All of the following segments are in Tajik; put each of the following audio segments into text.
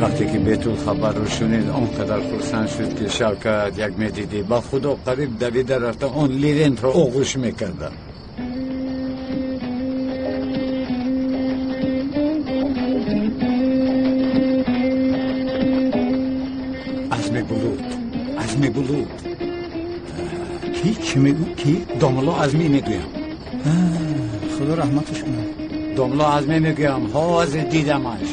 Вақте ки бетул хабарро шунид, он қадар хурсанд шуд, ки Шавкат, як медидӣ, ба худо қариб давида рафта он лирентро оғӯш мекардам. Азми Булут, Азми Булут. Ки? Чӣ мегӯ? Ки? Домулло Азмӣ мегӯям. Худо раҳматаш кунад. Домулло Азмӣ мегӯям, ҳозир дидамаш.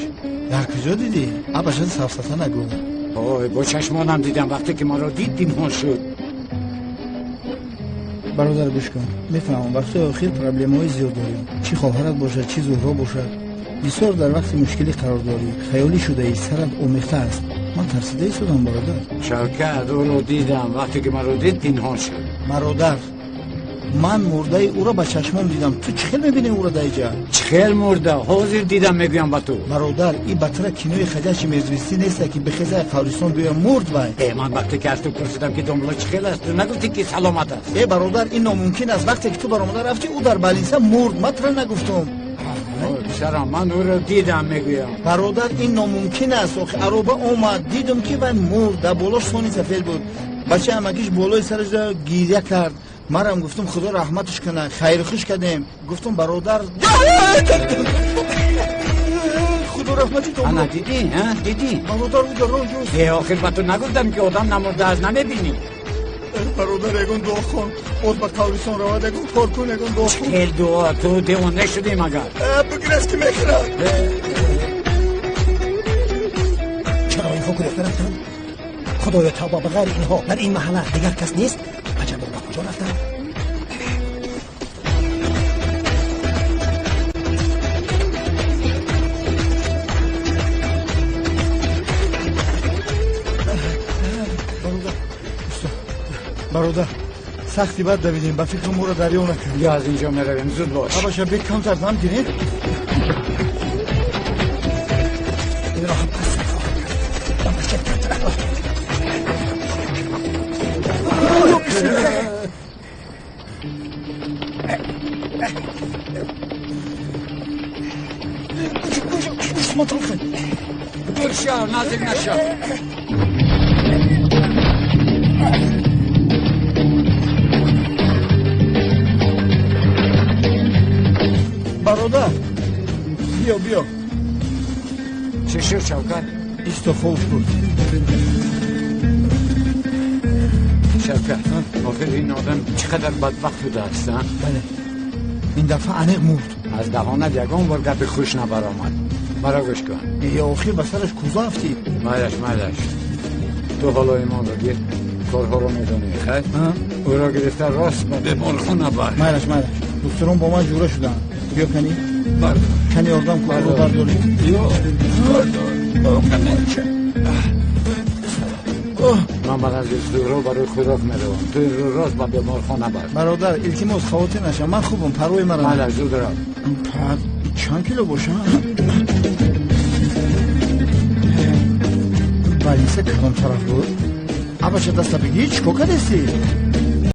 Дар куҷо дидӣ? Абашад сафсата нагӯ. Ой, бо чашмонам дидам, вақте ки маро дид пинҳон шуд. Бародар, гӯш кун. Мефаҳмам, вақтҳои охир проблемаҳои зиёд дорем. Чӣ хоҳарат бошад, чӣ Зуҳро бошад. Бисёр дар вақти мушкилӣ қарор дорӣ. Хаёлӣ шудаӣ, сарат омехта аст. Ман тарсида истодам, бародар. Шавкат, ӯро дидам, вақте ки маро дид пинҳон шуд. Бародар, ман мурдаи ӯро ба чашмом дидам. Ту чӣ хел мебинӣ ӯро дар инҷа? Чӣ хел мурда? Ҳозир дидам, мегӯям ба ту. Бародар, ин батра кинои ходячие мертвецы неста, ки бихеза қабристон биёя мурд вай. Э, ман вақте ки аз ту пурсидам, ки домулло чӣ хел аст, ту нагуфтӣ, ки саломат аст? Э, бародар, ин номумкин аст. Вақте ки ту баромада рафтӣ, ӯ дар больница мурд. Ман тура нагуфтум. Писарам, ман ӯро дидам, мегӯям. Бародар, ин номумкин аст. Охи ароба омад, дидум, ки вай мурд. Дар болош сони сафед буд. Бачаи амакиш болои сараш гиря кард. Марам гуфтум, худо раҳматаш кунад, хайрхуш кардем. Гуфтум, бародар, худо раҳмати то. Ана дидӣ, дидӣ? Бародар, ӯ дар роҳ ҷост. Э, охир ба ту нагуфтам, ки одам намурдааст, намебинӣ? Бародар, ягон дуо хон, боз ба қабристон равад, ягон кор кун, ягон дуо хон. Хел дуо? Ту девона шудӣ магар? Бигирез, ки мехӯрад. Чаро инҳо гурехта рафтанд? Худоё, тавба, ба ғайри инҳо дар ин маҳалла дигар кас нест? Аҷабо, ба куҷо рафтанд? Бародар, сахти бад давидем, ба фикру моро дарё накард. Ё аз инҷо меравем, зуд бош. Абаша, бе камтар дам гирем. Инро ҳам пас хоҳам кард. Ба масҷид кард. Дур шав, наздик нашав. Бародар, биё, биё. Чӣ шуд, Шавкат? Исто, ховш буд. Шавкат, охир ин одам чӣ қадар бадбахт будааст, а? Бале, ин дафъа аниқ мурд. Аз даҳонат ягон бор гапи хуш набаромад. Маро гӯш кун. Э, охир ба сараш кӯза афтид. Майлаш, майлаш, ту ҳоло имонро гир, корҳоро медонӣ, хайр? Ӯро гирифта рост ба беморхона бар. Майлаш, майлаш, духтурон бо ман ҷура шуданд. Биё, кани, кани, ёрдам кун, ӯро бардорӣ. Ман ба назди Зуҳро барои хӯрок меравам, ту инро рост ба беморхона бар. Бародар, илтимос, хавотир нашав, ман хубам, парвои мара. Майлаш, зуд рав. Чанд кило бошам? Больница кадом тараф буд? Абаша, даста бигӣ, чӣ кор кардеси?